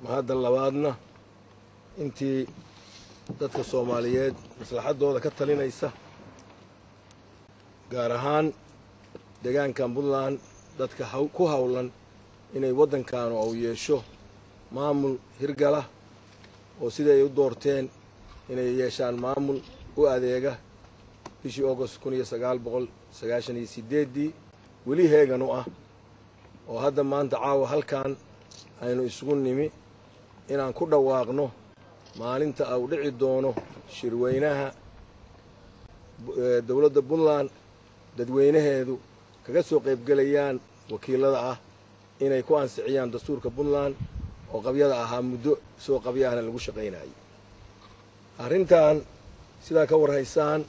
Mahadda labaadna intii dadka Soomaaliyeed maslaxaddooda ka talinaysa, gaar ahaan deegaankan Puntland, dadka ku howlan inay waddankaanu uu yeesho maamul hirgala oo sidai ay u doorteen inay yeeshaan maamul u adeega bishii August 1998-dii weli heegan u ah, oo hadda maanta caawa halkan aynu isugu nimi inaan ku dhawaaqno maalinta uu dhici doono shirweynaha dowladda Puntland dadweynaheedu kaga soo qaybgelayaan wakiilada ah inay ku ansixiyaan dastuurka Puntland oo qabyada ahaa muddo soo qabyahana lagu shaqaynayay. Arrintan sidaa ka warhaysaan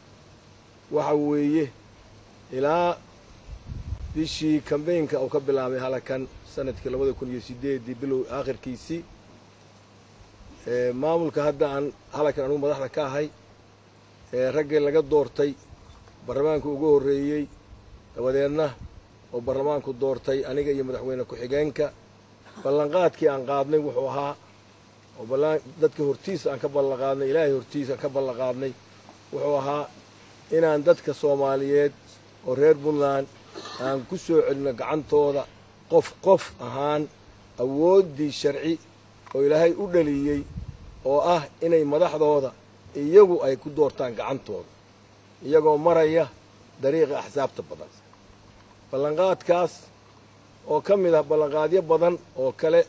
waxa weeye ilaa bishii kambeynka uu ka bilaabay halakan sanadkii 2008-dii bilow aakhirkiisii, maamulka hadda aan halakan anugu madaxda ka ahay, raggii laga doortay baarlamaanka ugu horreeyey, dabadeedna oo baarlamaanku doortay aniga iyo madaxweyne ku-xigeenka, ballanqaadkii aan qaadnay wuxuu ahaa oo dadka hortiisa aan ka ballanqaadnay, Ilaahay hortiisa aan ka ballanqaadnay, wuxuu ahaa inaan dadka Soomaaliyeed oo reer Puntland aan ku soo celino gacantooda qof qof ahaan awooddii sharci oo Ilaahay u dhaliyey oo ah inay madaxdooda iyagu ay ku doortaan gacantooda, iyagoo maraya dariiqa axsaabta badan. Ballanqaadkaas oo ka mid ah ballanqaadyo badan oo kale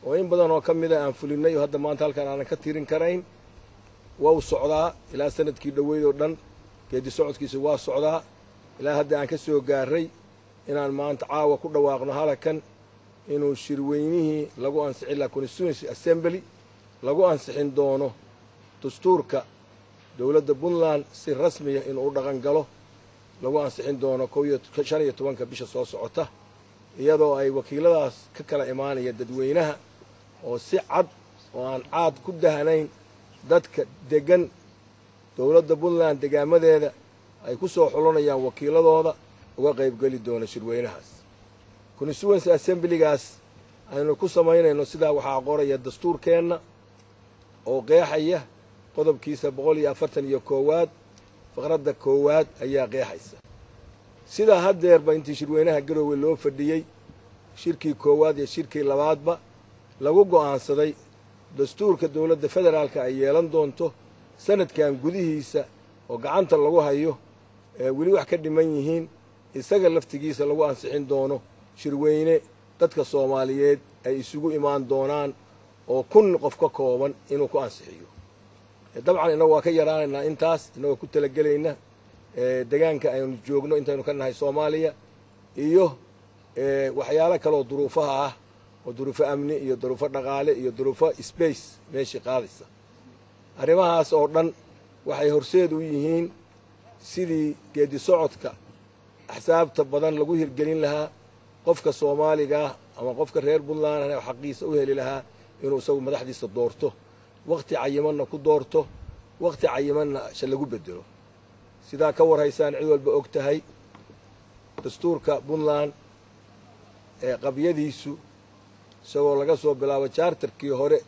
oo in badan oo ka mid ah aan fulinay oo hadda maanta halkaan aanan ka tirin karayn, waa u socdaa ilaa sanadkii dhoweyd oo dhan, geedi socodkiisa waa socdaa ilaa hadda aan ka soo gaaray inaan maanta caawa ku dhawaaqno halakan inuu shirweynihii lagu ansixin laha constituency assembly lagu ansixin doono dastuurka dowladda Puntland si rasmiya inuu u dhaqan galo lagu ansixin doono 15-ka bisha soo socota, iyadoo ay wakiiladaas ka kala imaanaya dadweynaha oo si cad oo aan caad ku dahanayn dadka deggan dowladda Puntland degaamadeeda ay ku soo xulanayaan wakiiladooda uga qaybgeli doona shirweynahaas. Constituency assemblygaas aynu ku samaynayno sidaa waxaa qoraya dastuurkeenna oo qeexaya qodobkiisa 141-aad faqradda 1aad ayaa qeexaysa. Sidaa haddeerba intii shirweynaha Garowe loo fadhiyey, shirkii koowaad iyo shirkii labaadba, lagu go'aansaday dastuurka dowladda federaalka ay yeelan doonto sanadkan gudihiisa oo gacanta lagu hayo weli wax ka dhiman yihiin, isaga laftigiisa lagu ansixin doono shirweyne dadka Soomaaliyeed ay isugu imaan doonaan oo 1000 qof ka kooban inuu ku ansixiyo. Dabcan innagu waa ka yaraanaynaa intaas, innagoo ku talagelayna degaanka aynu joogno intaynu ka nahay Soomaaliya iyo waxyaalo kaleoo duruufaha ah oo duruufo amni iyo duruufo dhaqaale iyo duruufo space meeshii qaadaysa. Arrimahaas oo dhan waxay horseed u yihiin sidii geedi socodka axsaabta badan lagu hirgelin lahaa, qofka Soomaaligaah ama qofka reer Puntland xaqiisa u heli lahaa inuu isagu madaxdiisa doorto, wakhti cayimanna ku doorto, wakhti cayimanna she lagu bedelo. Sidaa ka warhaysaan cid walba og tahay, dastuurka Puntland ee qabyadiisu isagoo laga soo bilaabo charterkii hore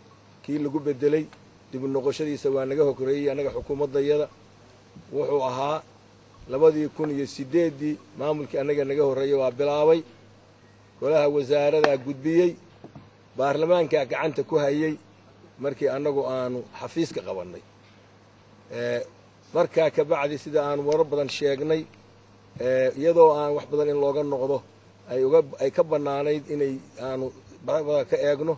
kii lagu bedelay dib u noqoshadiisa waa naga horeeyey annaga xukuumaddayada, wuxuu ahaa 2008-dii maamulkii annaga naga horreeyey waa bilaabay, golaha wasaaradaa gudbiyey, baarlamaankaa gacanta ku hayey markii annagu aanu xafiiska qabannay. Markaa ka bacdi sida aan warar badan sheegnay, iyadoo aan wax badan in looga noqdo ay ka bannaanayd inay aanu badan ka eegno,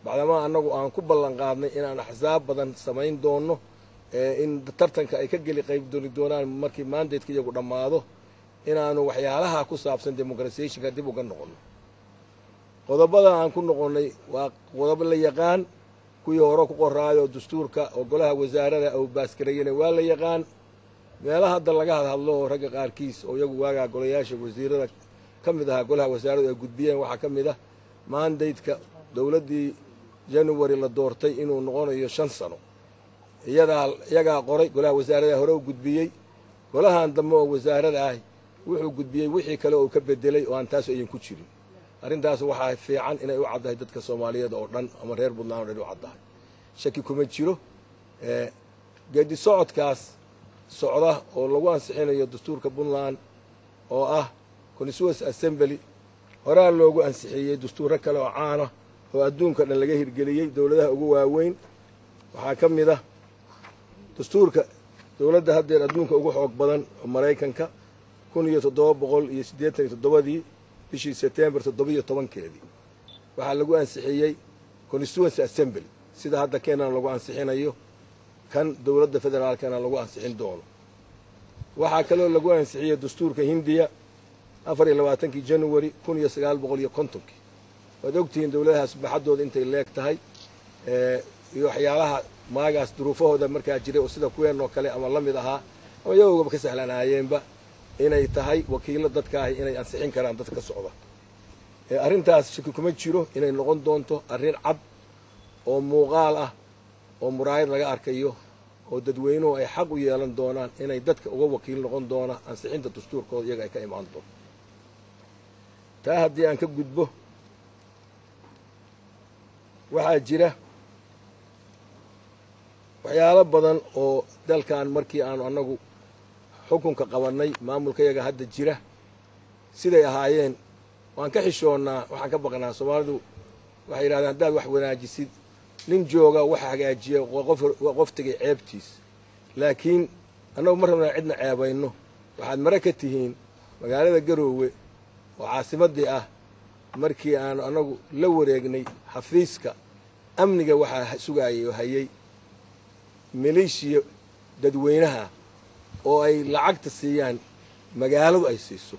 bacdamaa annagu aan ku ballan qaadnay inaan axsaab badan samayn doonno, in tartanka ay ka geli qayb dooni doonaan markii mandateka iyagu dhammaado, inaanu waxyaalaha ku saabsan democratizationka dib uga noqonno. Qodobada aan ku noqonnay waa qodobo la yaqaan, kuwii hore ku qoraayo dastuurka oo golaha wasaarada uu baaskareeyena waa la yaqaan. Meelaha hadda laga hadhadlo oo ragga qaarkiis oo iyagu waagaa golayaasha wasiirada ka mid ahaa golaha wasaaradu ay gudbiyeen waxaa ka mid ah mandateka dowladdii January la doortay inuu noqonayo 5 sano. Iyagaa qoray, golaha wasaarada hore u gudbiyey, golahan dambe oo wasaarada ah wuxuu gudbiyey wixii kale oo ka bedelay oo aan taas ayan ku jirin. Arrintaas waxaa fiican inay u caddahay dadka Soomaaliyeed oo dhan ama reer Puntland oo dhan u caddahay. Shaki kuma jiro geedi socodkaas socda oo lagu ansixinayo dastuurka Puntland oo ah Constituency Assembly. Horaa loogu ansixiyey dastuuro kale oo caana oo adduunka dhan laga hirgeliyey dowladaha ugu waaweyn. Waxaa ka mid ah dastuurka dowladda haddeer adduunka ugu xoog badan oo Maraykanka 1787dii bishii Sebtembar 17keedii waxaa lagu ansixiyey Constituency Assembly, sida hadda Keenana lagu ansixinayo, kan dowladda federaalkana lagu ansixin doono. Waxaa kaloo lagu ansixiyey dastuurka Hindiya 24kii January 1950kii. Waad ogtihiin dowladahaas baxaddooda intay leeg tahay iyo waxyaalaha maagaas duruufahooda markaa jiray oo sida kuween oo kale ama la mid ahaa ama iyagogaba ka sahlanaayeenba inay tahay wakiillo dadkaahi inay ansixin karaan dadka ka socda. Arrintaas shaki kuma jiro inay noqon doonto arrin cad oo muuqaal ah oo muraayad laga arkayo oo dadweynuhu ay xaq u yeelan doonaan inay dadka uga wakiil noqon doona ansixinta dastuurkooda iyaga ay ka imaan doonto. Taa haddii aan ka gudbo, waxaa jira waxyaalo badan oo dalkan markii aanu annagu xukunka qabannay maamulkayaga hadda jira siday ahaayeen waan ka xishoonnaa, waxaan ka baqnaa. Soomaalidu waxay yidhahdeen haddaad wax wanaajisid nin jooga wax hagaajiya waa qof tegay ceebtiis, laakiin annagu ma rabnaa cidna ceebayno. Waxaad mare ka tihiin magaalada Garoowe oo caasimaddii ah markii aanu annagu la wareegnay xafiiska amniga waxaa sugaayay oo hayay maleeshiya dadweynaha oo ay lacagta siiyaan magaaladu ay siiso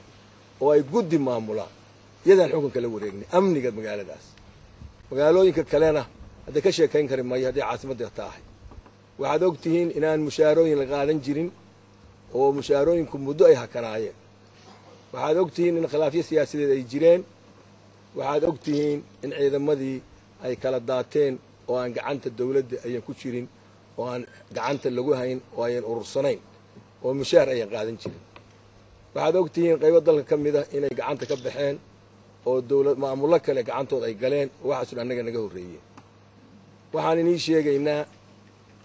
oo ay guddi maamulaan, iyadaan xukunka la wareegnay amniga magaaladaas. Magaalooyinka kalena hadda ka sheekayn kari maayo hadday caasimadda ta ahay. Waxaad og tihiin inaan mushaarooyin la qaadan jirin oo mushaarooyinku muddo ay hakanaayeen. Waxaad og tihiin in khilaafyo siyaasadeed ay jireen. Waxaad og tihiin in ciidamadii ay kala daateen oo aan gacanta dawladda ayan ku jirin oo aan gacanta lagu hayn oo ayan urursanayn oo mushaar ayan qaadan jirin. Waxaad og tihiin qaybo dalka ka mid ah inay gacanta ka baxeen oo dowlad maamullo kale gacantood ay galeen oo waxaasun annaga naga horreeyeen. Waxaan inii sheegaynaa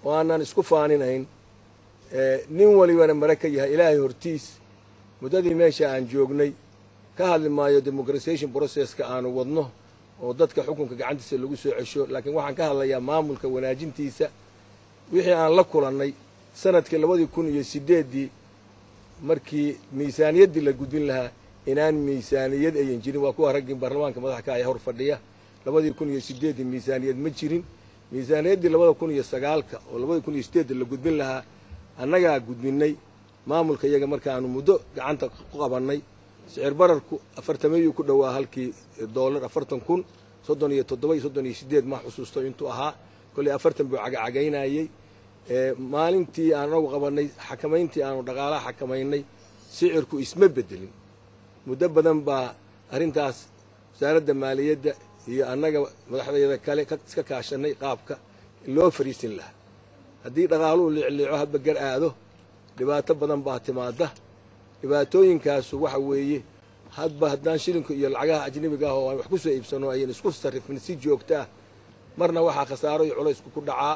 oo aanaan isku faaninayn, nin walibana mare ka yahay Ilaahay hortiis, muddadii meesha aan joognay, ka hadli maayo democratization processka aanu wadno oo dadka xukunka gacantiisa lagu soo cesho, laakiin waxaan ka hadlayaa maamulka wanaajintiisa. Wixii aan la kulannay sanadkii 2008dii markii miisaaniyaddii la gudbin lahaa inaan miisaaniyad ayan jirin, waa kuwa raggii baarlamaanka madaxa ka aya hor fadhiya. 2008dii miisaaniyad ma jirin. Miisaaniyaddii 2009ka oo 2008da la gudbin lahaa annagaa gudbinnay maamulka iyaga markaanu muddo gacanta ku qabannay. Sicir bararku afartameeyuu ku dhowaa halkii doolar 40,000, 37 iyo 38 ma xusuusto intuu ahaa, kolley 40 buu cagacagaynayey. Maalintii aan anagu qabannay xakamayntii aanu dhaqaalaha xakamaynay sicirku isma bedelin. Muddo badan baa arrintaas wasaaradda maaliyadda iyo annaga madaxdayada kale iska kaashanay qaabka loo fariisin lahaa. Haddii dhaqaaluhu liicliico hadba gar aado, dhibaato badan baa timaada. Dhibaatooyinkaasu waxa weeye hadba haddaan shilinka iyo lacagaha ajnabiga ah oo aan wax ku soo iibsano ayan isku sarrifin si joogto ah, marna waxaa khasaaro iyo culaysku ku dhacaa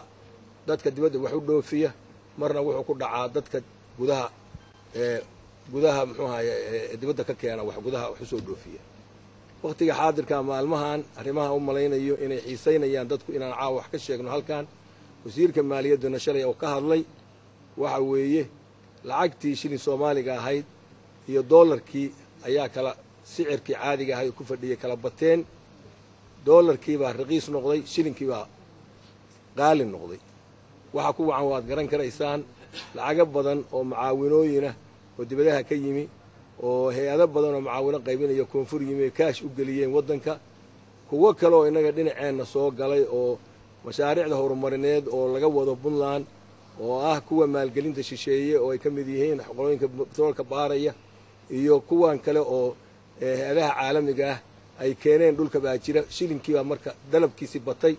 dadka dibadda wax u dhoofiya, marna wuxuu ku dhacaa dadka gudaha gudaha muxuu ahaye dibadda ka keena wax gudaha wax usoo dhoofiya. Wakhtiga xaadirka maalmahan arrimaha u malaynayo inay xiisaynayaan dadku inaan caawa wax ka sheegno halkan, wasiirka maaliyadduna shalay oo ka hadlay, waxa weeye lacagtii shilin Soomaaliga ahayd iyo doolarkii ayaa kala sicirkii caadiga ahay oo ku fadhiyay kala bateen. Doolarkii baa raqiis noqday, shilinkii baa qaali noqday. Waxa ku wacan waad garan karaysaan, lacago badan oo mucaawinooyinah oo dibadaha ka yimi oo hay-ado badan oo mucaawino qaybinaya koonfur yimi kaash u geliyeen waddanka, kuwo kale oo innaga dhinaceenna soo galay oo mashaariicda horumarineed oo laga wado Puntland oo ah kuwa maalgelinta shisheeye oo ay ka mid yihiin qolooyinka batroolka baaraya iyo kuwan kale oo hay-adaha caalamiga ah ay keeneen dhulka baa jira. Shilinkii baa marka dalabkiisii batay,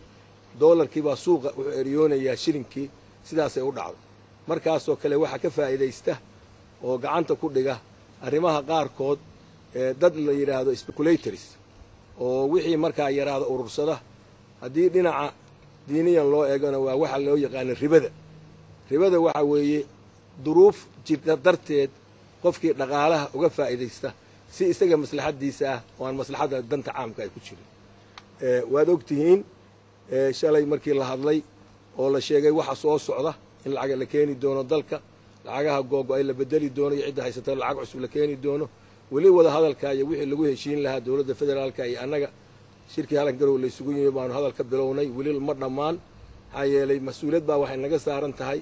doolarkii baa suuqa wuxuu eryoonayaa shilinkii, sidaasay u dhacday. Markaasoo kale waxaa ka faa'iidaysta oo gacanta ku dhiga arrimaha qaarkood dad la yidhaahdo speculators oo wixii markaa yaraada urursada. Haddii dhinaca diiniyan loo eegona waa waxa loo yaqaana ribada. Ribada waxa weeye duruuf jirta darteed qofkii dhaqaalaha uga faa'iidaysta si isaga maslaxaddiisa ah oo aan maslaxadda danta caamka ay ku jirin. Waad og tihiin shalay markii la hadlay oo la sheegay waxa soo socda in lacaga la keeni doono dalka, lacagaha googo-ay la bedeli doono iyo cidda haysata lacag cusub la keeni doono. Weli wada hadalka iyo wixii lagu heshiin lahaa dowladda federaalka iyo annaga shirkii halan garow la isugu yimi baanu hadal ka bilownay, weli ma dhammaan. Maxaa yeelay mas-uuliyad baa waxay naga saaran tahay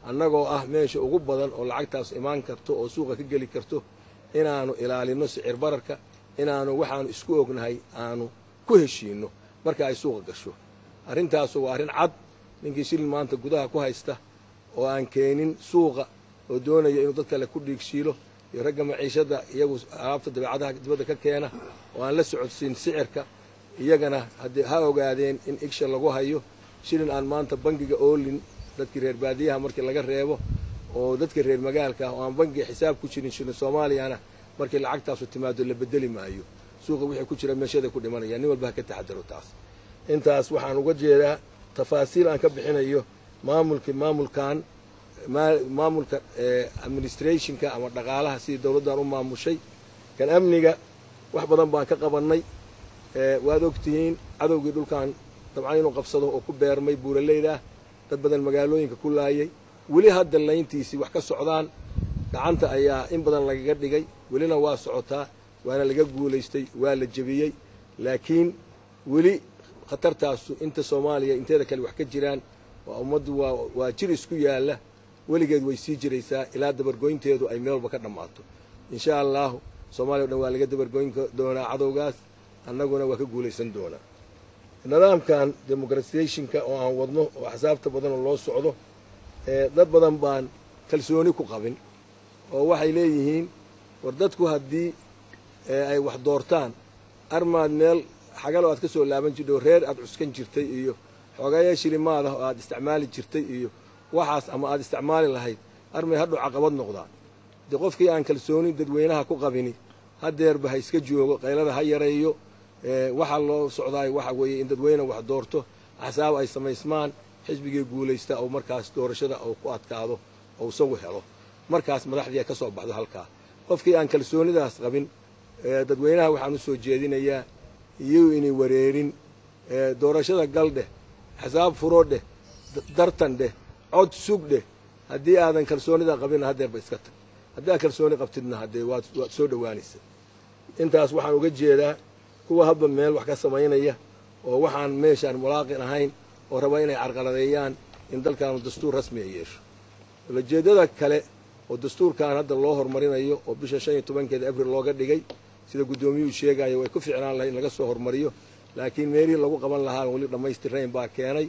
annagoo ah meesha ugu badan oo lacagtaas imaan karto oo suuqa ka geli karto, inaanu ilaalinno sicir bararka, inaanu waxaanu isku ognahay aanu ku heshiinno marka ay suuqa gasho. Arrintaasu waa arrin cad. Ninkii shilin maanta gudaha ku haysta oo aan keenin suuqa oo doonaya inuu dad kale ku dhiigshiilo, iyo ragga maciishadda iyagu alaabta dabeecadaha dibadda ka keena oo aan la socodsiin sicirka, iyagana haddii ha ogaadeen in igsha lagu hayo. Shilin aan maanta bangiga oolin dadkii reer baadiyaha markii laga reebo oo dadka reer magaalka ah oo aan bangiga xisaab ku jirin shilin Soomaaliyana markii lacagtaasu timaado la bedeli maayo. Suuqa wixii ku jira meeshada ku dhimanaya, nin walba ha ka taxadaro taas. Intaas waxaan uga jeedaa tafaasiil aan ka bixinayo maamulkii maamulkan maamulka administrationka ama dhaqaalaha sidii dowladdan u maamushay. Kan amniga wax badan baan ka qabannay. Waad ogtihiin cadowgii dhulkan dabcan inuu qabsado oo ku beermay buuraleyda ah, dad badan magaalooyinka ku laayay, weli hadda layntiisii wax ka socdaan, gacanta ayaa in badan lagaga dhigay, welina waa socotaa, waana laga guulaystay, waa la jebiyey. Laakiin weli khatartaasu inta Soomaaliya inteeda kale wax ka jiraan, waa ummaddu waa jir isku yaalla, weligeed way sii jiraysaa ilaa dabargoynteedu ay meel walba ka dhammaato. Insha allahu Soomaaliya o dhan waa laga dabargoyn doonaa cadowgaas, annaguna waa ka guulaysan doonaa. Nidaamkan demoqratisationka oo aan wadno oo axsaabta badanoo loo socdo, dad badan baan kalsooni ku qabin oo waxay leeyihiin war dadku haddii ay wax doortaan armaad meel xagalo aad ka soo laaban jirtay oo reer aad cuskan jirtay iyo xoogaaya shilimaad ah oo aad isticmaali jirtay iyo waxaas ama aad isticmaali lahayd armay hadhow caqabad noqdaa. Dee qofkii aan kalsooni dadweynaha ku qabini haddeerba ha iska joogo, qaylada ha yareeyo. Waxaa loo socdaay waxa weeye in dadweyne wax doorto, axsaab ay samaysmaan, xisbigii guulaysta oo markaas doorashada oo ku adkaado oo isagu helo, markaas madaxdii ay ka soo baxdo halkaa. Qofkii aan kalsoonidaas qabin dadweynaha waxaan u soo jeedinayaa iyo inay wareerin doorashada gal dheh, axsaab furo dheh, dartan dheh, cod sug dheh. Haddii aadan kalsoonida qabinna haddeerba iska tag, haddii aad kalsooni qabtidna haddee waad soo dhowaanaysa. Intaas waxaan uga jeedaa kuwa hadba meel wax ka samaynaya oo waxaan meeshaan mulaaqin ahayn oo raba inay carqaladeeyaan in dalkaanu dastuur rasmiya yeesho. Ulajeeddada kale oo dastuurkan hadda loo horumarinayo oo bisha 15-keeda Abril looga dhigay, sida guddoomiyuhu sheegayo, way ku ficnaan lahay in laga soo horumariyo, laakiin meelihii lagu qaban lahaa weli dhammaystirayn baa keenay.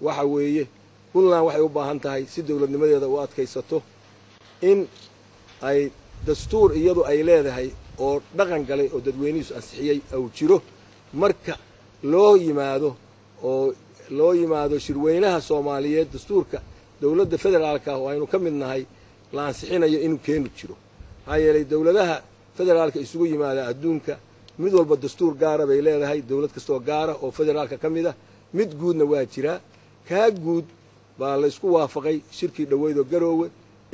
Waxa weeye Puntland waxay u baahan tahay si dowladnimadeeda u adkaysato in ay dastuur iyadu ay leedahay oo dhaqan galay oo dadweynihiisu ansixiyey uu jiro. Marka loo yimaado oo loo yimaado shirweynaha Soomaaliyeed, dastuurka dowladda federaalka ah oo aynu ka mid nahay la ansixinayo inuu keeni jiro. Maxaa yeelay dowladaha federaalka isugu yimaada adduunka mid walba dastuur gaara bay leedahay, dowlad kastoo gaara oo federaalka ka mid ah, mid guudna waa jiraa. Kaa guud baa la isku waafaqay shirkii dhoweyd oo Garoowe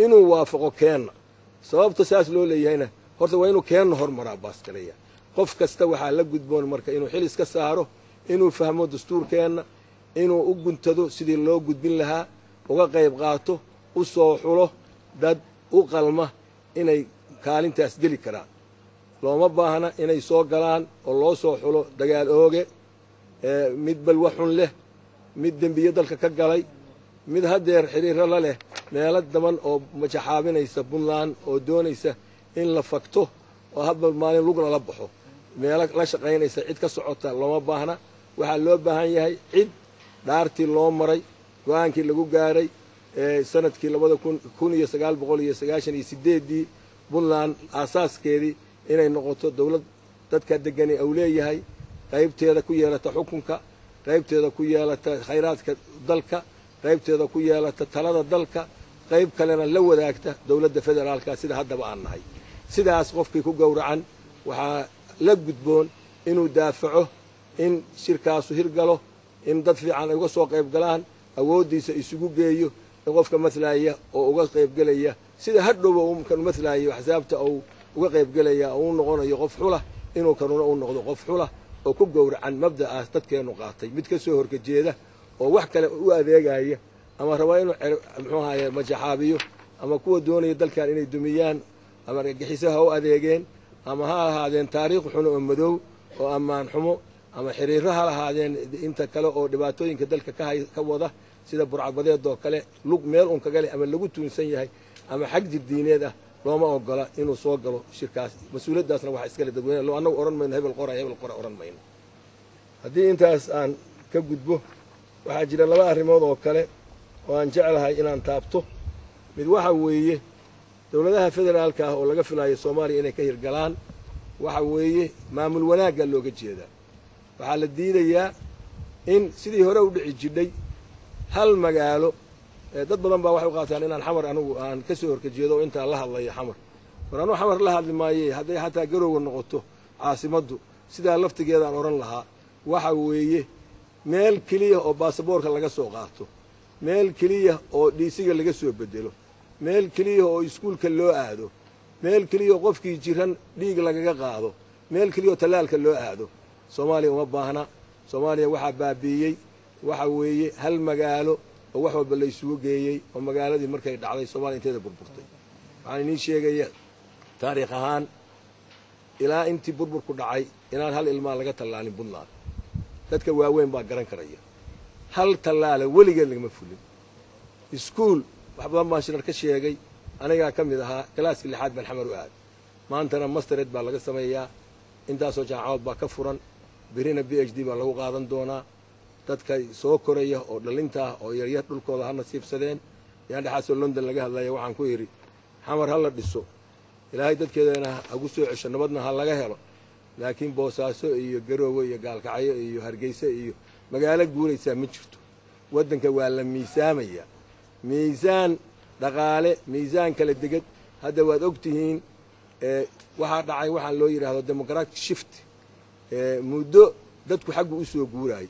inuu waafaqo keenna. Sababta saas loo leeyahayna horta waa inuu keenna hormaraa baaskaleya. Qof kasta waxaa la gudboon marka inuu xil iska saaro, inuu fahmo dastuurkeenna, inuu u guntado sidii loo gudbin lahaa, uga qayb qaato, u soo xulo dad u qalma inay kaalintaas geli karaan. Looma baahna inay soo galaan oo loo soo xulo dagaal ooge, mid balwa xun leh, mid dembiye dalka ka galay, mid haddeer xiriiro la leh meelo daban oo majaxaabinaysa Puntland oo doonaysa in la fagto oo hadba maalin lug lala baxo, meelo la shaqaynaysa cid ka socota looma baahna. Waxaa loo baahan yahay cid dhaartii loo maray, go-aankii lagu gaaray sanadkii 1998-dii Puntland aasaaskeedii inay noqoto dowlad dadka degani uu leeyahay, qaybteeda ku yeelata xukunka, qaybteeda ku yeelata khayraadka dalka, qaybteeda ku yeelata talada dalka, qayb kalena la wadaagta dowladda federaalka sida haddaba aan nahay. Sidaas qofkii ku gowracan waxaa la gudboon inuu daafaco in shirkaasu hirgalo, in dad fiican ay uga soo qayb galaan, awooddiisa isugu geeyo in qofka mathlaya oo uga qaybgelaya sida hadhowba kan mathlaayo axsaabta uu uga qaybgelaya oo u noqonayo qof xula, inuu kanuna u noqdo qof xula oo ku gowracan mabda'aas dadkeennu qaatay. Mid ka soo horkajeeda oo wax kale u adeegaya ama raba inuu muxuu ahaye majaxaabiyo, ama kuwa doonaya dalkan inay dumiyaan, ama argagixiso ha u adeegeen, ama ha ahaadeen taariikh xun oo madow oo ammaan xumo, ama xiriiro ha lahaadeen inta kale oo dhibaatooyinka dalka ka wada sida burcadbadeed oo kale lug meel un kaga leh ama lagu tuunsan yahay ama xag jir diineed ah, looma ogola inuu soo galo shirkaas. Mas-uuliyaddaasna waxaa iskale dadweyne. Annagu odhan mayno hebel qora, hebel qora odhan mayno. Haddii intaas aan ka gudbo, waxaa jira laba arrimood oo kale oo aan jeclahay inaan taabto. Mid waxa weeye dowladaha federaalka ah oo laga filayo Soomaaliya inay ka hirgalaan. Waxa weeye maamul wanaagga looga jeedaa. Waxaa la diidayaa in sidii hore u dhici jidhay hal magaalo. Dad badan baa waxay u qaataan inaan Xamar anigu aan ka soo horkajeedo oo intaan la hadlayo Xamar. War anugu Xamar la hadli maaye, hadday xataa Garowga noqoto caasimaddu sidaa laftigeedaan odhan lahaa. Waxa weeye meel keliya oo baasaboorka laga soo qaato, meel keliya oo dhiisiga laga soo bedelo, meel keliya oo iskuulka loo aado, meel keliya oo qofkii jiran dhiig lagaga qaado, meel keliya oo tallaalka loo aado, Soomaaliya uma baahna. Soomaaliya waxaa baabi'iyey waxa weeye hal magaalo oo wax walba la isugu geeyey, oo magaaladii markay dhacday Soomaaliya inteeda burburtay. Waxaan idiin sheegaya taariikh ahaan ilaa intii burburku dhacay inaan hal ilmaa laga tallaalin Puntland. Dadka waaweyn baa garan karaya, hal tallaala weligeed lagama fulin. Iskuul wax badan baan shirar ka sheegay, anigaa ka mid ahaa, galaaskii lixaad baan Xamar u aaday. Maantana mastered baa laga sameeyaa, intaasoo jaamacadood baa ka furan, berina PhD baa lagu qaadan doonaa. Dadka soo koraya oo dhalinta ah oo yaryar dhulkooda ha nasiibsadeen. Yaan dhexaasoo London laga hadlaya waxaan ku yidhi Xamar ha la dhiso, Ilaahay dadkeedana hagu soo cesho, nabadna ha laga helo, laakiin Boosaaso iyo Garoowe iyo Gaalkacyo iyo Hargeysa iyo magaalo guuraysaa ma jirto. Waddanka waa la miisaamayaa, miisaan dhaqaale, miisaan kala deged. Hadda waad og tihiin waxaa dhacay waxaan loo yidhaahdo democratic shift. Muddo dadku xaggu u soo guuraayay,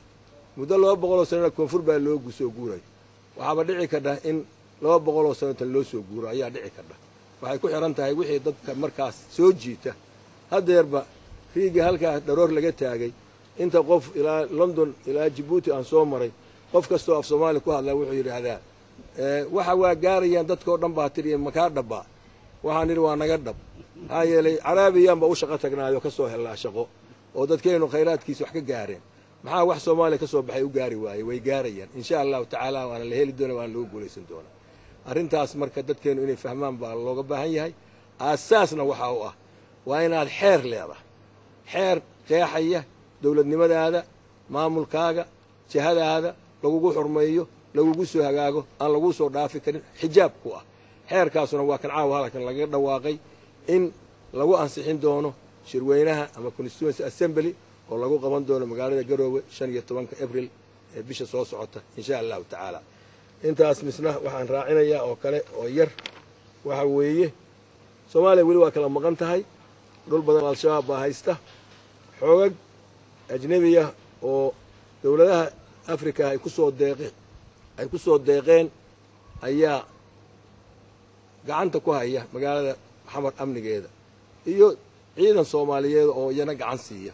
muddo 200 sanona koonfur baa loogu soo guuray. Waxaaba dhici kardha in 200 sano tan loo soo guuro ayaa dhici kardha. Waxay ku xidhan tahay wixii dadka markaas soo jiita. Haddeerba riigii halkaa dharoor laga taagay, inta qof ilaa London ilaa Jabuuti aan soo maray, qof kastoo af Soomaaliya ku hadlaa wuxuu yidhaahdaa waxa waa gaarayaan dadkao dhan baa tiriya makaa dhabbaa. Waxaan idhi waa naga dhab, maxaa yeelay Caraabiyaan baa u shaqo tagnaayo ka soo hellaa shaqo oo dadkeennu khayraadkiisa wax ka gaareen. Maxaa wax Soomaaliya ka soo baxay u gaari waayey? Way gaarayaan insha Allahu tacaala, waana la heli doona, waana lagu guulaysan doonaa arrintaas. Marka dadkeennu inay fahmaan baa looga baahan yahay. Aasaasna waxa u ah waa inaad xeer leedahay, xeer qeexaya dowladnimadaada, maamulkaaga, jihadaada, lagugu xurmeeyo, lagugu soo hagaago, aan laguu soo dhaafi karin, xijaab ku ah. Xeerkaasuna waa kan caawa halkan lagaga dhawaaqay in lagu ansixin doono shirweynaha ama constituency assembly oo lagu qaban doono magaalada Garoowe 15-ka Abril ee bisha soo socota insha Allahu tacaala. Intaas misna waxaan raacinayaa oo kale oo yar, waxa weeye Soomaaliya weli waa kala maqan tahay. Dhul badan Al-Shabaab baa haysta, xoogag ajnebiya oo dowladaha Africa ay ku soo deeqeen ayaa gacanta ku haya magaalada Xamar amnigeeda, iyo ciidan Soomaaliyeed oo iyana gacan siiya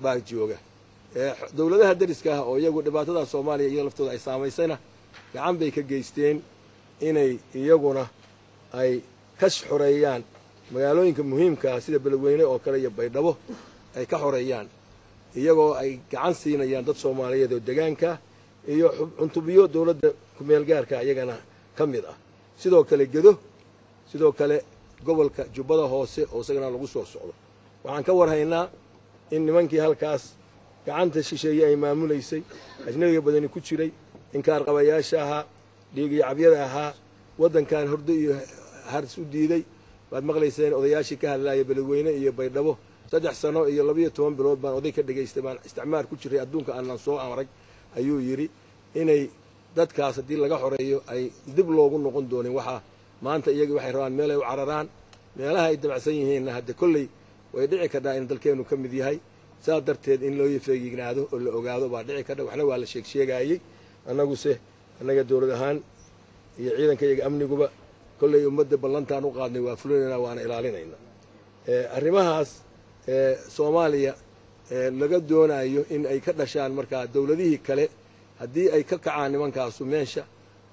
baa jooga. Dowladaha dariska ah oo iyagu dhibaatada Soomaaliya iyo laftooda ay saamaysayna gacan bay ka geysteen inay iyaguna ay ka xoreeyaan magaalooyinka muhiimka ah sida Beledweyne oo kale iyo Baydhabo ay ka xoreeyaan, iyagoo ay gacan siinayaan dad Soomaaliyeed oo degaanka iyo cuntubiyo dowladda kumeel gaarka iyagana ka mid ah. Sidoo kale Gedo, sidoo kale gobolka Jubbada Hoose oo isagana lagu soo socdo. Waxaan ka warhaynaa in nimankii halkaas gacanta shisheeye ay maamulaysay, ajnabiga badani ku jiray, inkaar qabayaasha ahaa, dhiigiyo cabyada ahaa, waddankan hordo iyo hars u diiday. Waad maqlayseen odayaashii ka hadlaaya Beledweyne iyo Baydhabo. 3 sano iyo 12 bilood baan oday ka dhegaystay baan isticmaar ku jiray, adduunka aanan soo amray ayuu yidhi. Inay dadkaas haddii laga xoreeyo ay dib loogu noqon doonin. Waxaa maanta iyagii waxay rabaan meel ay u cararaan, meelaha ay dabacsan yihiinna hadde kolley way dhici kardhaa in dalkeennu ka mid yahay. Saas darteed in loo feegignaado oo la ogaado baa dhici kardha. Waxna waa la sheegsheegaayey, annaguse annaga dowlad ahaan iyo ciidanka iyaga amniguba kolley ummadda ballantaan u qaadnay waa fulinaynaa, waana ilaalinaynaa. Arrimahaas Soomaaliya laga doonayo in ay ka dhashaan markaa dowladihii kale haddii ay ka kacaan nimankaasu meesha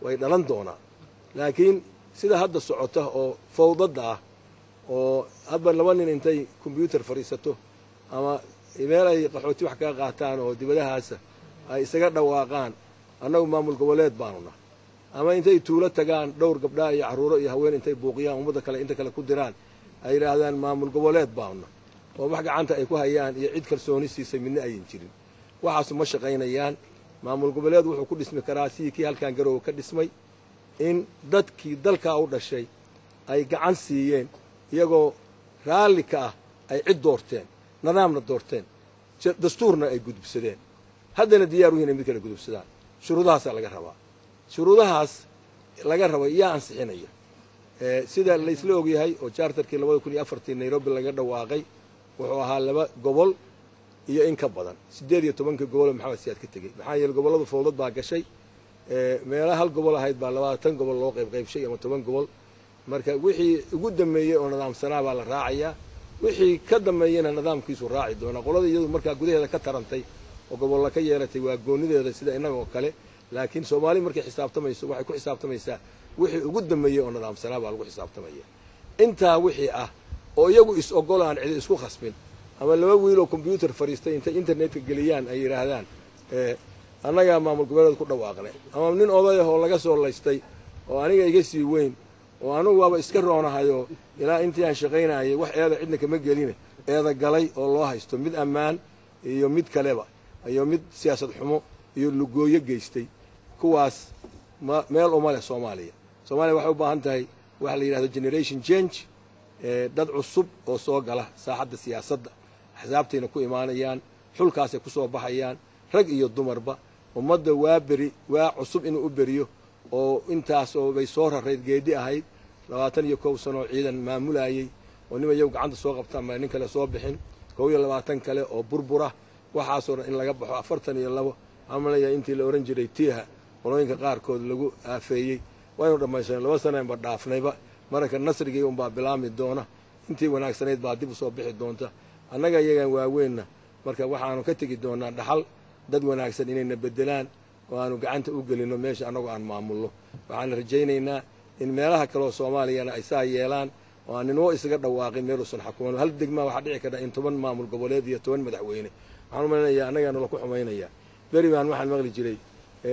way dhalan doonaan. Laakiin sida hadda socota oo fawdadda ah oo hadba laba nin intay kombyuutar fadhiisato ama meel ay qaxooti wax kaga qaataan oo dibadahaasa ay isaga dhawaaqaan annagu maamul goboleed baanu nahay, ama intay tuulo tagaan dhowr gabdhaa iyo carruuro iyo haween intay buuqiyaan ummadda kale inta kale ku diraan ay yidhaahdaan maamul goboleed baanu nahay, oo wax gacanta ay ku hayaan iyo cid kalsooni siisay midna ayan jirin. Waxaasu ma shaqaynayaan. Maamul goboleed wuxuu ku dhismi karaa sidii kii halkan Garoowe ka dhismay, in dadkii dalkaa u dhashay ay gacan siiyeen iyagoo raalli ka ah, ay cid doorteen, nidaamna doorteen, dastuurna ay gudubsadeen, haddana diyaar u yihin ay mid kale gudubsadaan. Shuruudahaasaa laga rabaa. Shuruudahaas laga raba yaa ansixinaya? Sida laysla ogyahay oo charterkii 2004 Nairobi laga dhawaaqay wuxuu ahaa 2 gobol iyo in ka badan, 18-ka gobol oo Maxamed Siyaad ka tegey. Maxaa yeele gobolladu fowdad baa gashay, meelaha hal gobol ahayd baa 20 gobol loo qaybqaybshay ama 10 gobol. Marka wixii ugu dambeeyey oo nidaamsanaa baa la raacayaa, wixii ka dambeeyena nidaamkiisu raaci doonaa. Qolada iyadu markaa gudaheeda ka tarantay oo gobolla ka yeelatay waa goonideeda sida innaga oo kale. Laakiin Soomaali markay xisaabtamayso waxay ku xisaabtamaysaa wixii ugu dambeeyey oo nidaamsanaa baa lagu xisaabtamaya. Intaa wixii ah oo iyagu is ogolaan, cidi isku khasbin, ama laba wiiloo kombyuutar fadhiistay intay internetka geliyaan ay yidhaahdaan annagaa maamul goboleed ku dhawaaqnay, ama nin odayahoo laga soo laystay oo aniga iga sii weyn oo anugu waaba iska roonahayoo ilaa intii aan shaqaynayay wax eeda cidna kama geline eeda galay oo loo haysto mid ammaan iyo mid kaleba iyo mid siyaasad xumo iyo lugooyo geystay, kuwaas meel uma leh Soomaaliya. Soomaaliya waxay u baahan tahay waxa la yidhahdo generation change, dad cusub oo soo gala saaxadda siyaasadda, axsaabtayna ku imaanayaan, xulkaasay ku soo baxayaan, rag iyo dumarba. Ummadda waa beri waa cusub inuu u beriyo oo intaas oo bay soo rarayd geedi ahayd 21 sano oo ciidan maamulayay oo nima iyagu gacanta soo qabtaan baa nin kale soo bixin, 21 kale oo burbura, waxaasoo dhan in laga baxo. 42 amalaya intii la odhan jiray tiiha qolooyinka qaarkood lagu aafeeyey waynu dhammaysanay, 2 sanaynba dhaafnayba. Marka nasrigii unbaa bilaami doona, intii wanaagsanayd baa dib usoo bixi doonta. Annaga iyagan waaweynna marka waxaanu ka tegi doonaa dhaxal dad wanaagsan inayna bedelaan oo aanu gacanta u gelinno meesha annagoo aan maamulno. Waxaana rajaynaynaa in meelaha kaleoo Soomaaliyana ay saa yeelaan oo aan ninwo isaga dhawaaqin meeluusan xakuman. Hal degmaa waxaa dhici karta in 10 maamul goboleed iyo 10 madaxweyne. Waxaan u malaynayaa annagaana laku xumaynayaa. Beri baan waxaan maqli jiray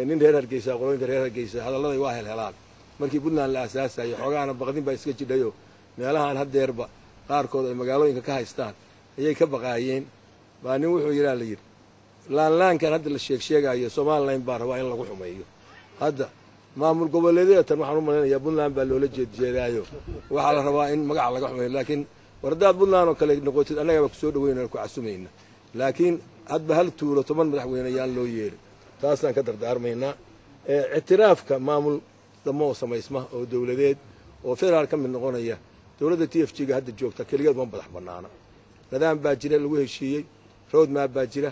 nin reer Hargeysa, qolooyinka reer Hargeysa hadalladay waa helhelaan markii Puntland la aasaasayo, xoogaana baqdin baa iska jidhayo meelahaan haddeerba qaarkood ay magaalooyinka ka haystaan ayay ka baqaayeen. Baa nin wuxuu yidhaa la yidhi laanlaankan hadda la sheegsheegaayo Somalilan baa rabaa in lagu xumeeyo. Hadda maamul goboleedyada tan waxaan u malaynayaa Puntland baa loola jeedjeedaayo, waxaa la rabaa in magaca laga xumeeyo. Laakiin war haddaad Puntland oo kale noqotid annagaba kusoo dhaweynana ku casumayna, laakiin hadba hal tuulo 10 madaxweyne yaan loo yeerin. Taasaan ka dardaarmaynaa. Ictiraafka maamul damo oo samaysma oo dowladeed oo federaal ka mid noqonaya, dowladda t f g-ga hadda joogta keligeed ma madax bannaana. Nidaam baa jira lagu heshiiyey, road map baa jira,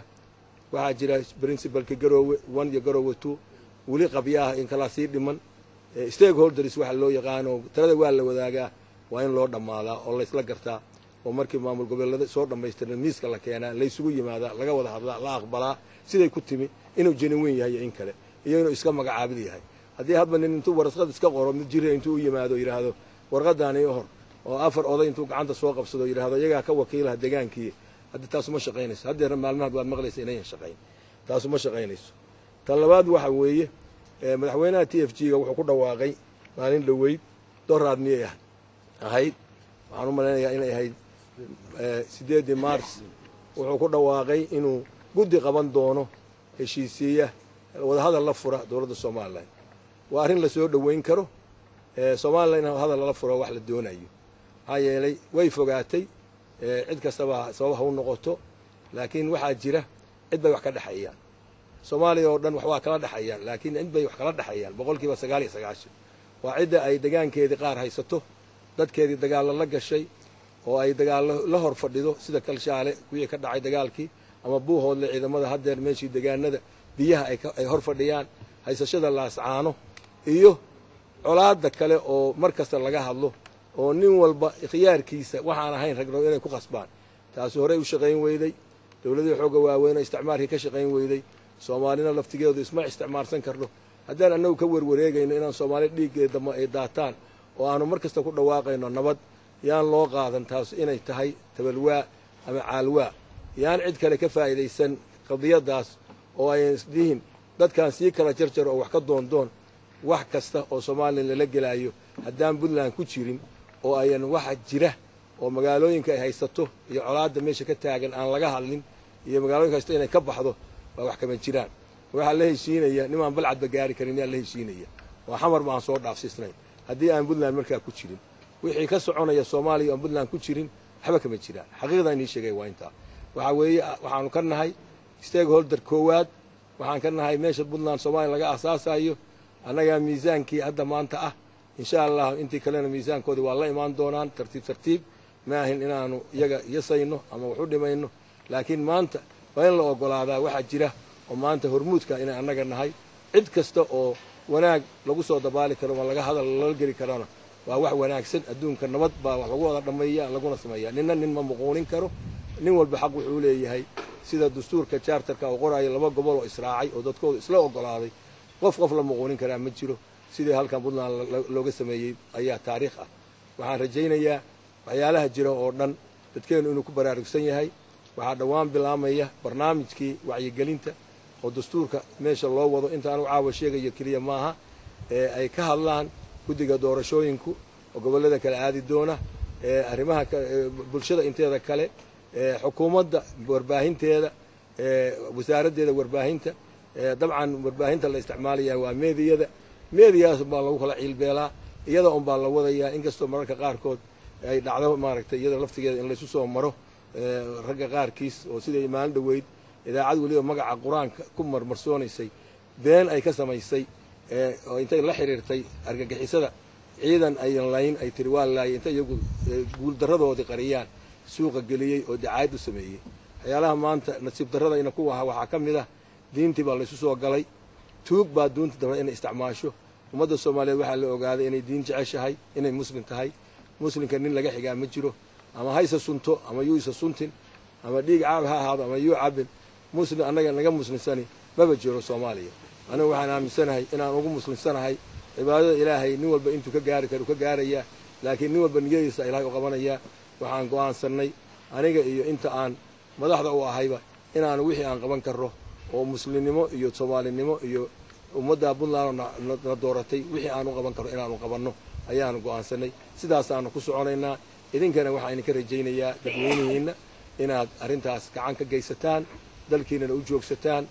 waxaa jira principalka Garoowe 1 iyo Garoowe 2 weli qabyaha in kala sii dhiman, stakeholders waxa loo yaqaano talada waa la wadaagaa, waa in loo dhammaadaa oo laysla gartaa oo markii maamul goboleeda soo dhammaystirna miiska la keenaa, laysugu yimaadaa, laga wada hadlaa, la aqbalaa siday ku timi, inuu genuine yahay iyo in kale iyo inuu iska magacaabid yahay. Haddii hadba nin intuu warqad iska qoro, mid jira intuu u yimaado yidhaahdo warqadaani hor, oo 4 oday intuu gacanta soo qabsado yidhaahdo iyagaa ka wakiilaha degaankii, hadda taasu ma shaqaynayso. Haddeerna maalmahan waad maqlaysa inayan shaqayn, taasu ma shaqaynayso. Tan labaad waxa weeye madaxweynaha t f g-ga wuxuu ku dhawaaqay maalin dhoweyd, doraad miyay ahayd, waxaan u malaynayaa inay ahayd 8-dii Mars, wuxuu ku dhawaaqay inuu guddi qaban doono heshiisiiya wadahadal la fura dowladda Somalilan. Waa arrin lasoo dhoweyn karo. Somalilan in hadal lala furo wax la doonayo, maxaa yeelay way fogaatay, cid kastaba sabab ha u noqoto, laakiin waxaa jira cid bay wax ka dhexeeyaan. Soomaaliya oo dhan wax waa kala dhexeeyaan, laakiin cid bay wax kala dhexeeyaan 99% waa cidda ay degaankeedii qaar haysato, dadkeedii dagaallo la gashay oo ay dagaallo la hor fadhido, sida Kalshaale kuwii ka dhacay dagaalkii, ama Buuhoodle ciidamada haddeer meeshii degaanada biyaha ay hor fadhiyaan, haysashada Laascaano iyo colaadda kale oo mar kasta laga hadlo oo nin walba khiyaarkiisa waxaan ahayn ragno inay ku khasbaan. Taasi horey u shaqayn weyday, dowladihii xoogga waaweyn oo isticmaalkii ka shaqayn weyday. Soomaalina laftigeedu isma isticmaalsan karno haddaan annagu ka werwareegayno inaan Soomaali dhiiggeeda damba ay daataan oo aanu mar kasta ku dhawaaqayno nabad. Yaan loo qaadan taas inay tahay tabalwaa ama caalwaa, yaan cid kale ka faa'iidaysan qadiyadaas oo ayan isdhihin dadkaan sii kala jarjaro oo wax ka doondoon. Wax kasta oo Soomaaliya lala gelaayo haddaan Puntland ku jirin oo ayan waxa jira oo magaalooyinka ay haysato iyo colaadda meesha ka taagan aan laga hadlin iyo magaalooyinka haysato inay ka baxdo, waa wax kama jiraan. Waxaa la heshiinaya nimaan Balcadba gaari karin yaa la heshiinaya oo Xamar ba aan soo dhaafsiisnayn. Haddii aan Puntland markaa ku jirin, wixii ka soconaya Soomaaliya oon Puntland ku jirin waxba kama jiraan. Xaqiiqdan inii sheegay waa intaa. Waxaa weeye waxaanu ka nahay stakeholder koowaad, waxaan ka nahay meesha Puntland Soomaaliya laga asaasayo. Annagaa miisaankii hadda maanta ah, insha Allah intii kalena miisaankoodii waa la imaan doonaan tartiib tartiib. Ma ahin inaanu iyaga yasayno ama wax u dhimayno, laakiin maanta waa in la ogolaadaa waxaa jira oo maanta hormuudka inay annaga nahay. Cid kasta oo wanaag lagu soo dabaali karo ma laga hadal lala geli karana waa wax wanaagsan. Adduunka nabad baa wax lagu wada dhammeeya laguna sameeya. Ninna nin ma muquunin karo, nin walba xaq wuxuu leeyahay sida dastuurka charterka uu qoraayo laba gobol oo israacay oo dadkoodu isla ogolaaday, qof qof la muquunin karaa ma jiro. Sidii halkan Puntland looga sameeyey ayaa taariikh ah. Waxaan rajaynayaa waxyaalaha jira oo dhan dadkeennu inuu ku baraarugsan yahay. Waxaa dhowaan bilaamaya barnaamijkii wacyigelinta oo dastuurka meesha loo wado. Inta anugu caawa sheegayo keliya maaha, ee ay ka hadlaan guddiga doorashooyinku oo gobollada kale aadi doona, arrimaha bulshada inteeda kale, xukuumadda warbaahinteeda, wasaaraddeeda warbaahinta. Dabcan warbaahinta la isticmaalaya waa meediyada, meediyaas baa lagu kala ciilbeelaa, iyada un baa la wadayaa. Inkastoo mararka qaarkood ay dhacdo maaragtay iyada laftigeeda in laysu soo maro ragga qaarkiis, oo siday maalin dhoweyd idaacad weliba magaca Qur-aanka ku marmarsoonaysay been ay ka samaysay oo intay la xiriirtay argagixisada ciidan ayan layn ay tiri waa laayay, intay iyagu guuldaradoodii qariyaan suuqa geliyey oo dacaayad u sameeyey. Waxyaalaha maanta nasiib darrada ina ku waha waxaa ka mid ah diintii baa laysu soo galay, tuug baa duunta dabra inay isticmaasho. Ummadda Soomaaliyeed waxaa la ogaaday inay diin jeceshahay, inay muslim tahay. Muslimka nin laga xigaa ma jiro, ama haysa sunto ama yuu isa suntin, ama dhiig caab ha ahaado ama yuu cabin, muslim annaga naga muslimsani maba jiro Soomaaliya. Anigu waxaan aaminsanahay inaan ugu muslimsanahay cibaadada Ilaahay. Nin walba intuu ka gaari karo ka gaarayaa, laakiin nin walba niyadiisa Ilaahay u qabanayaa. Waxaan go'aansannay aniga iyo inta aan madaxda u ahayba inaanu wixii aan qaban karro oo muslimnimo iyo Soomaalinimo iyo ummadda Puntland na dooratay wixii aan u qaban karro inaanu qabanno ayaanu go'aansannay. Sidaasaanu ku soconaynaa. Idinkana waxaan idinka rajaynayaa dadweynihiinna inaad arrintaas gacan ka geysataan, dalkiinana u joogsataan,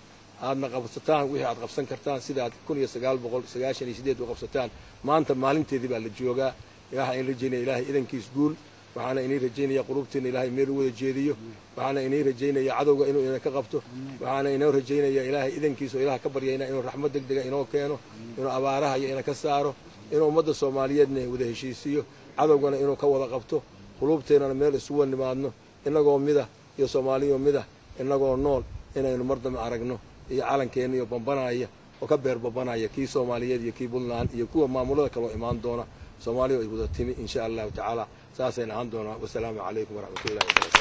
aadna qabsataan wixii aad qabsan kartaan sidaad 1998 u qabsataan. Maanta maalinteedii baa la joogaa. Waxaan idin rajaynaya Ilaahay idankiis guul. Waxaana inii rajaynaya qulubtiina Ilaahay meel u wada jeediyo. Waxaana inii rajaynaya cadowga inuu idinka qabto. Waxaana inoo rajaynaya Ilaahay idankiisa oo Ilaah ka baryayna inuu raxmad degdega inoo keeno, inuu abaaraha iyo ina ka saaro, inuu ummadda Soomaaliyeedna wada heshiisiiyo, cadowgana inuu ka wada qabto, qulubteennana meel isugu nimaadno innagoo mida iyo Soomaaliyo mida, innagoo nool inaynu mar dambe aragno iyo calankeenna iyo bambanaya oo ka beer bambanaya kii Soomaaliyeed iyo kii Puntland iyo kuwa maamulada kaloo imaan doona, Soomaaliya ay wada timi insha Allahu tacaala. Saasayna ahaan doonaa. Wasalaamu calaykum waraxmatullahi wabarakatu.